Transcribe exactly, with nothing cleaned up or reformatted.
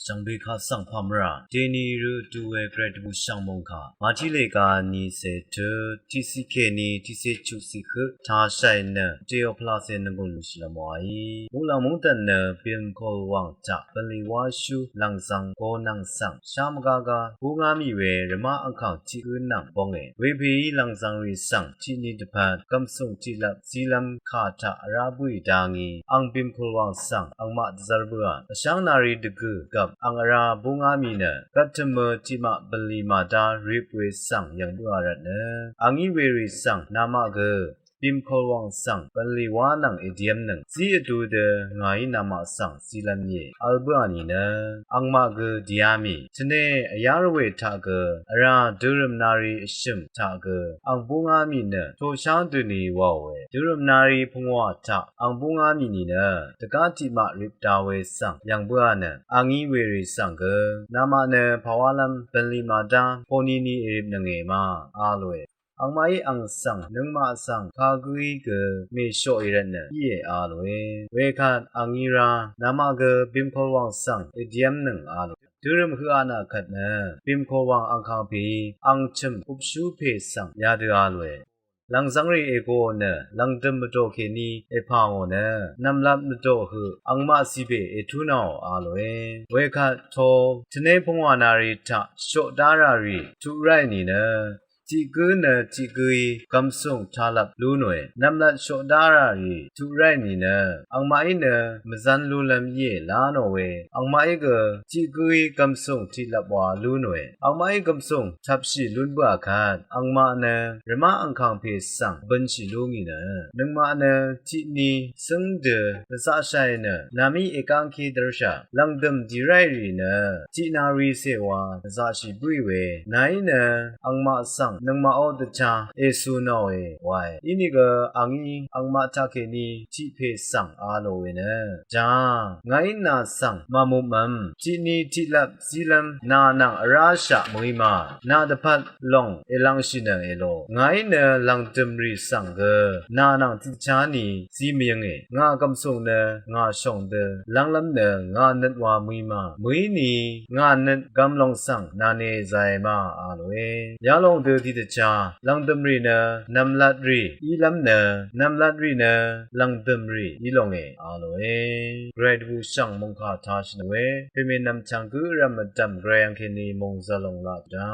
Shvngbe kaq svng pàmvrà deni rø vdu we gvray dvbùshv̀ng mòngkà màtiq leq ga ni cè tø tiqciq kèní tiqciq chuqciq høq tashàì nø teò pvlacè nvngùng lùshìlvm wàí. Muqlàng mungdv̀n nø Bimkol wàng taq bv̀nlì wáshú lv̀ngzv̄ng gonv̀ng svng shá mvgágá búngá mì we rvmá angkàng tiq gǿ nvng bónge. Wepèí lv̀ngzv̄ng rì svng tiqni dvpvt gv̀msùng tiqlvp zílv́m kà taq vrá bǿì dá ngí ang Bimkol wàng svng angmaq dvzv́r bǿà. Vshv́ng nàrí dvgø̀ gvp ang vrá búngá mì nø gvttø̀mø tiqmaq bv̀nlì màdá rip we svng yv̀ng bǿà rvtnø a ngí werì svng namaq gø Bimkol wàng svng bv̀nlì wá nvng èdiv́mnøng zí vdu dø ngàí namaq svng zílv́m íe vl bǿà nìnø angmaq gø dìá mì tvne vyá rvwè taq gø vrá dørø̀m nari vshø̀m taq gø ang búngá mì nø toqshá døni wàòe. Dørø̀m nari pungwà taq ang búngá mì nìnø dvgá tiqmaq rip da we svng yv̀ng bǿà nø a ngí werì svng gø namaq nø pàwálv́m bv̀nlì màdá ponini èripnønge ma a lòe. Angmaqí ang svng nøngmaq svng kagǿí gø mèshoqì rvtnø íe a lòe. Wekvt a ngí rá namaq gø Bimkol wàng svng èdiv́mnøng a lòe. Dørø̀m høq anà kvt nø Bimkol wàng angkàng pèí ang chø̀m upshú pè svng yadø a lòe. Lv̀ngzv́ngrì ègoò nø lv̀ngdø̀m mvdò kèní èpà ngò nø nv̀mlat mvdò høq angmaq zìbè ètú nvngò a lòe. Wekvt to tvné pungwà nàri taq shoq dá rà rì tuq ráì nìnø tiq gǿ nø tiq gǿí gv̀msùng talvp lú nòe. Nv̀mlat shoq dá rà rì tuq ráì nìnø angmaqí nø mvzv́n lúlv́m íe lá nò we angmaqí gø tiq gǿí gv̀msùng tiqlvp wa lú nòe. Angmaqí gv̀msùng tvpshì lún bǿà kvt angmaq nø rvmá angkàng pè svng bønshì lú ngì nø nøngmaq nø tiqni cǿng dø dvzaqshàì nø nàmí ègángké dv́rshà lv̀ngdø̀m dì ráì rì nø tiqnaricè wa dvzaqshì bǿì we nàí nø angmaq svng nøngmaqó dvchá ècu nòe wae. Inìgø a ngí angmaq taqkèní tiq pè svng a lò we nø ja ngàí nà svng màmupmvm tiqni tiqlvp zílv́m nà nvng vráshaq mø̀í ma nà dvpvt lòng èlv̄ngshìnøng èlò ngàí nø lv̀ngdø̀m rì svng gø nà nvng tiqdvchá ni zí mvyǿnge. Ngà gv̀msùng nø ngà shòng dø lv́nglv́m nø ngà nøt wa mø̀í ma mø̀í ni ngà nøt gv̀mlòng svng nàne zàe ma a lòe. Yalòng dø tiqdvchá lv̀ngdø̀m rì nø nv̀mlat rì ílv́m nø nv̀mlat rì nø lv̀ngdø̀m rì í longe a lòe. Gvray dvbùshv̀ng mòngkà tashì nò we pèmè nv̀mchv̀ng gǿ rv̀m vdv̀m gvray angkèní mòngzv̄ lòng laq dá